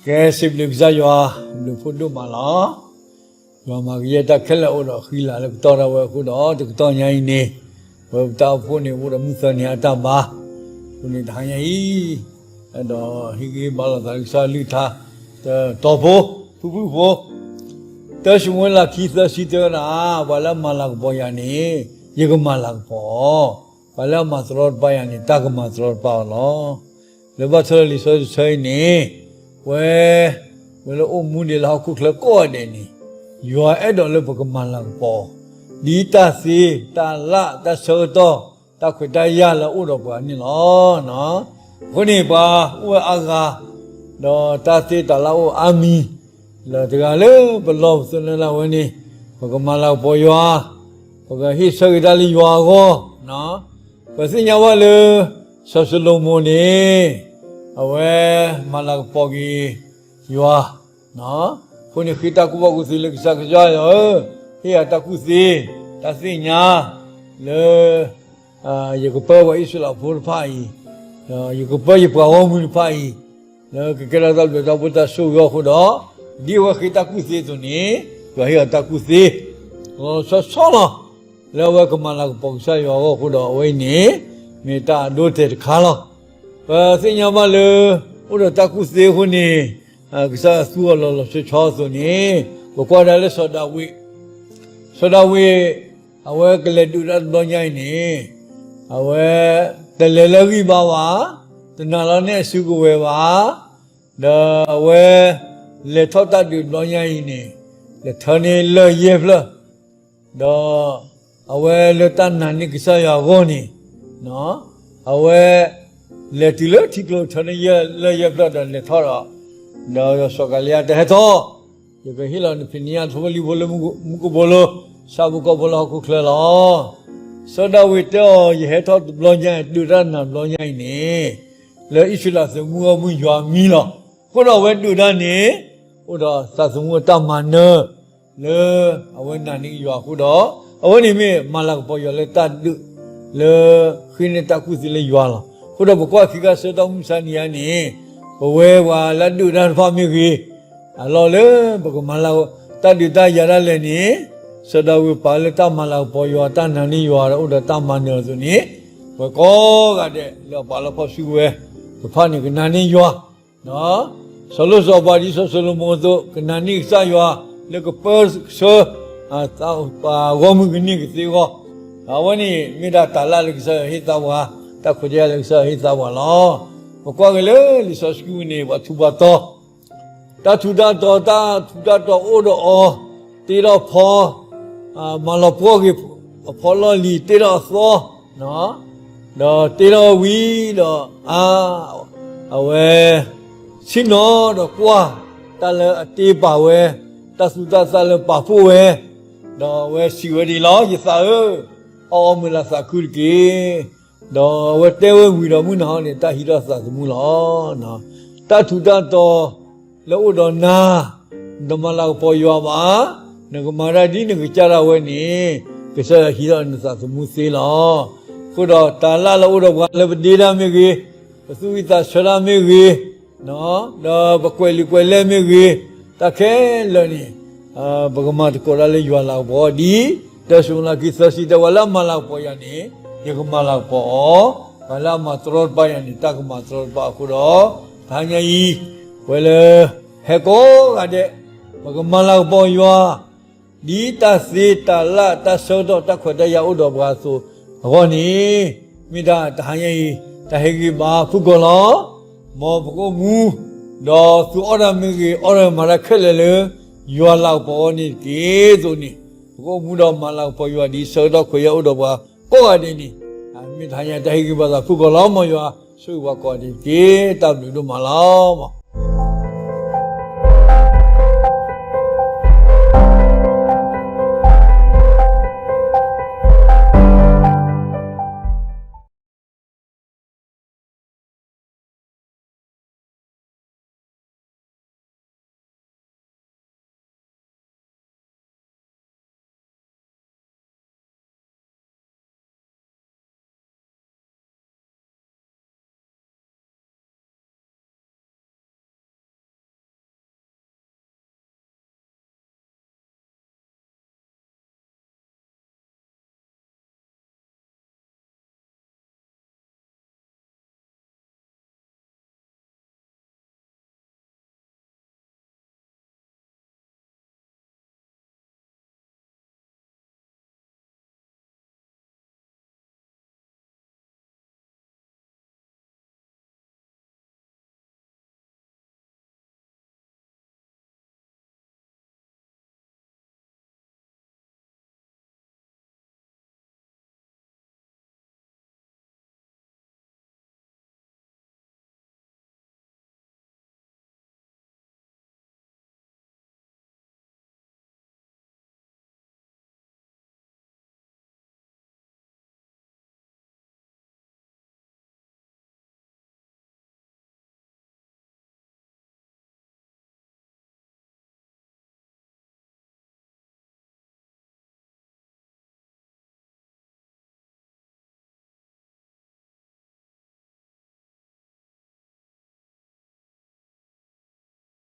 ကဲ စံးဘျုးကစၢ်ယွၤ ဘျုးဖှိၣ်ဒိၣ်မးလီၤ. ယွၤမၤကယဲၢ်တၢ်ခဲလၢာ်အိၣ်ဒီးဃံလၤလၢပတီၢ်ဒၣ်ဝဲအဃိဒီး တကတီၢ်ညါအံၤန့ၣ် ပဝဲပတၢ်အိၣ်ဖှိၣ်န့ၣ် အိၣ်ဒီးမုၢ်သၢနံၤအတၢ်ဘါ အဃိန့ၣ်တဟါညါအံၤ အဲၣ်ဒိးဟ့ၣ်ဂံၢ်ဘါလိာ်သးလၢကစၢ်အကလုၢ်ကထါ တတီၤဖိ ဖုၣ်ဖုၣ်ဖိ တၢၡမူၤအ့လးခံသၢဆံတဲဝဲဒၣ် ပှၤလၢအမၤလၤကပီၤယၤန့ၣ် ယကမၤလၤကပီၤအီၤ, ပှၤလၢအမၤတရီတပါယၤန့ၣ် တၢ်ကမၤတရီတပါအီၤလီၤ. လၢဘၣ်ထွဲလၢလံာ်စီဆှံတဆၢအံၤန့ၣ် ပဝဲ ပဝဲလၢအိၣ်မူဒံးလၢဟီၣ်ခိၣ်ချၢကိးဂၤဒဲးန့ၣ် ယွၤအဲၣ်ဒိးလၢပကမၤလၤကပီၤ ဒ်တၢ်သ့တၢ်လၢ်တၢ်ဆၢကတီၢ် တၢ်ခွဲးတၢ်ယာ်လၢအအိၣ်ဒီးပှၤန့ၣ်လီၤ. အဃိန့ၣ် ပှၤအိၣ်ဝဲအါဂၤ ဒီးတၢ်သ့တၢ်လၢ်အိၣ်အါမံၤ လၢတဂၤလၢပလီၢ်ပသနၢၣ်ဒၣ်ဝဲန့ၣ် ပကမၤလၤကပီၤယွၤ, ပကဟ့ၣ်ဆၢက့ၤတၢ်လၢယွၤအဂီၢ်, ပသ့ၣ်ညါဘၣ်လၢ စီၤၡလိၤမိၣ်န့ၣ် အဝဲမၤလၤကပီၤက့ၤယွၤ, အဃိန့ၣ်ဃ့တၢ်ကူၣ်ဘၣ်ကူၣ်သ့လၢကစၢ် ကစၢ်ယွၤဧၢ, ဟ့ၣ်ယၤတၢ်ကူၣ်သ့, တၢ်သ့ၣ်ညါ လၢ ယကပၢပှၤအံၣ်စရ့လးဖိတဖၣ်အံၤ, ယကပၢယပှၤဂီၢ်မုၢ်တဖၣ်အံၤ လၢကကဲထီၣ်တၢ်ဘျုးတၢ်ဖှိၣ်တၢ်ဆိၣ်ဂ့ၤအဃိဒီး, ဒ်အဝဲဃ့တၢ်ကူၣ်သ့အသိးန့ၣ်, ယွၤဟ့ၣ်အီၤတၢ်ကူၣ်သ့ လီၤဆီဆီလီၤ. လၢအဝဲကမၤလၤကပီၤကစၢ်ယွၤအဂီၢ်အဃိဒီး အဝဲအံၤန့ၣ် မ့ၢ်တၢ်အဒိအတဲာ်တခါလီၤ. ပသ့ၣ်ညါဘၣ်လၢ အိၣ်ဒီးတၢ်ကူၣ်သ့အဃိန့ၣ်, ကစၢ်ယွၤသူအီၤလီၤလီၤဆီဆီအသိးန့ၣ်, ပကွၢ်ဒၣ်လၢစီၤဒၤဝံး, စီၤဒၤဝံး အဝဲကလဲၤဒုးတၢ်တဘျီညါအံၤန့ၣ်, အဝဲ တလဲၤလၢအဂံၢ်ဘါဘၣ်, တနာ်လီၤန့ၢ်အစုကဝဲၤဘၣ်, ဒီးအဝဲ လဲၤထီၣ်တၢ်ဒုးတဘျီညါအံၤန့ၣ်, လဲၤထၢန့ၢ်လၢၢ်ယဲၢ်ဖျၢၣ်, ဒီး အဝဲလၢတၢ်နာ်န့ၢ်ကစၢ်ယွၤအဂီၢ်န့ၣ်, အဝဲ လဲၤတုၤလၢထံကျိထၢန့ၢ်လၢၢ်ယဲၢ်ဖျၢၣ်ဒီးလဲၤထီၣ်ဒီး, ဒီးစီၤကၤလံယါတဲဟဲထီၣ်, ယကဟ့ၣ်လီၤနဖံးနညၣ်ထိၣ်ဖိလံၣ်ဖိလၢမူကပိာ်လိၤ, ဆၣ်ဖိကီၢ်ဖိလၢဟီၣ်ခိၣ်ချၢလီၤ. စီၤဒၤဝံးတဲအီၤ ယဟဲထီၣ်တဘျီညါအံၤ ဒုးတၢ်နာ်တဘျီညါအံၤန့ၣ်, လၢအံၣ်စရ့လးသမူအဂီၢ်မုၢ်ယွၤအမံၤလီၤ. အဃိဒီးအဝဲဒုးတၢ်န့ၣ်, အိၣ်ဒီးသးသမူအတၢ်မၤနၢၤ လၢအဝဲနာ်န့ၢ်ယွၤအဃိဒီး, အဝဲန့ၣ်မ့ၢ်မၤလၤကပီၤယွၤလၢတၢ်ဒုး, လၢဃ့န့ၢ်တၢ်ကူၣ်သ့လၢယွၤလီၤ. အဃိဒီးပကွၢ်ခံခါဆၢကတီၢ်မုၢ်မဆါနံၤအံၤန့ၣ်, ပဝဲပှၤလၢအဒုးတၢ်တဖၣ်မ့ၢ်ဂ့ၤ, အလီၢ်လၢပကမၤလၤကပီၤ တၢ်ဒုးတၢ်ယၤဒၣ်လဲာ်န့ၣ်, စီၤဒၤဝံးပာ်လၢတၢ်မၤလၤကပီၤယွၤ တၢ်နာ်န့ၢ်ယွၤဒီးအိၣ်ဒီးတၢ်မၤနၢၤအသိးန့ၣ်, ပှၤကိးဂၤဒဲးလၢအပာ်လီၤဖီၣ်စုကဝဲၤတဖၣ်န့ၣ် ကနာ်န့ၢ်ယွၤ စီၤလိၣ်စီၤပၤဒ်စီၤၡလိၤမိၤအသိး ကနာ်န့ၢ်ကစၢ်ယွၤ လၢကပၢဆှၢ ပှၤဂီၢ်မုၢ်ကန့ၢ်ကသ့အဂီၢ်, အဝဲန့ၣ်မ့ၢ်ဒၣ်တၢ်လၢလၢကစၢ်ယွၤဟ့ၣ်သးပှၤ, တၢ်ခွဲးတၢ်ယာ်လၢကစၢ်ယွၤဟ့ၣ်သးပှၤလီၤ. ပကွၢ်က့ၤလၢလံာ်စီဆှံပူၤန့ၣ် ပှၤထူးပှၤတီၤ တၢ်ထူးတၢ်တီၤ တၢ်ထူးတၢ်တီၤအိၣ်ဒီးအီၤ, တ့ထီၣ်ဖီ, မၤလီၤပှီၢ်က့ၤအဖီလီၢ်လံၤ တ့ထီၣ်အသီ, ဒီးတ့ထီၣ်ဝံၤဒီး အါ, အဝဲ ဆ့ၣ်နီၤဒီးကွၢ် တၢ်လၢအတ့ပာ်ဝဲ, တၢ်သူၣ်တၢ်သၣ်လၢပာ်ဖှိၣ်ဝဲ, ဒီးအဝဲစံးဝဲဒ်အံၤလီၤ, ယသးဧၢ, အီၣ်အီမုာ်လၢသးခုတက့ၢ်. ဒီးအဝဲတဲဝဲဝံၤဒီး မုၢ်နၤဟီန့ၣ် တၢ်ဟံးထီၣ်သးသမူလီၤ. တၢ်ထူးတၢ်တီၤလၢအိၣ်ဒီးနၤ, နတမၤလၤကပီၤယွၤဘၣ်, နကမၤတၢ်ဒ်နကစၢ်ဒၣ်ဝဲန့ၣ်, ကစၢ်ယွၤဟံးထီၣ်နသးသမူသ့လီၤ. အဃိဒီးတၢ်လၢလၢအိၣ်ဒီးပှၤလၢပဒ့တၢ်မ့ၢ်ဂ့ၤ, ပသူၣ်ဝံၣ်သးဆၢတၢ်မ့ၢ်ဂ့ၤ, ဒီးပကွဲးလံာ်ကွဲးလဲၢ်မ့ၢ်ဂ့ၤ, တၢ်ခဲလၢာ်န့ၣ် ပကမၤသကိးတၢ်လၢယွၤလၤကပီၤဒ် တၢၡမူၤအ့လးခံသၢဆံတဲ ပှၤလၢအမၤလၤကပီၤယၤန့ၣ် ယကမၤလၤကပီၤအီၤ, ပှၤလၢအမၤတရီတပါယၤန့ၣ် တၢ်ကမၤတရီတပါအဃိဒီး, တဟါညါအံၤ ပဝဲလၢ ဟဲကိးဂၤဒဲး ပကမၤလၤကပီၤယွၤ ဒ်တၢ်သ့တၢ်လၢ်တၢ်ဆၢကတီၢ်တၢ်ခွဲးတၢ်ယာ်အိၣ်ဒီးပှၤအသိးအဂီၢ်န့ၣ်, မ့ၢ်ဒၣ်တဟါညါအံၤ တၢ်ဟ့ၣ်ဂံၢ်ဘါဖုၣ်ကိာ်လီၤ. မ်ပကအိၣ်မူ ဒီးသုအီၣ်တၢ်မ့ၢ်ဂ့ၤ အီၣ်တၢ်မၤတၢ်ခဲလၢာ်လၢ ယွၤလၤကပီၤအဂီၢ်န့ၣ်တက့ၢ်အသိးန့ၣ်, ပကအိၣ်မူဒီးမၤလၤကပီၤယွၤဒ်ဆၢကတီၢ်ခွဲးယာ်အိၣ်ဒီးပှၤကိးဂၤဒဲးန့ၣ်, မ့ၢ်တဟါညါတၢ်ဟ့ၣ်ဂံၢ်ဘါသးဖုၣ်ကိာ်လီၤ. မ်ယွၤဆိၣ်ဂ့ၤပှၤကိးဂၤဒဲးတက့ၢ်. တၢ်ဘျုးဒိၣ်မးလီၤ.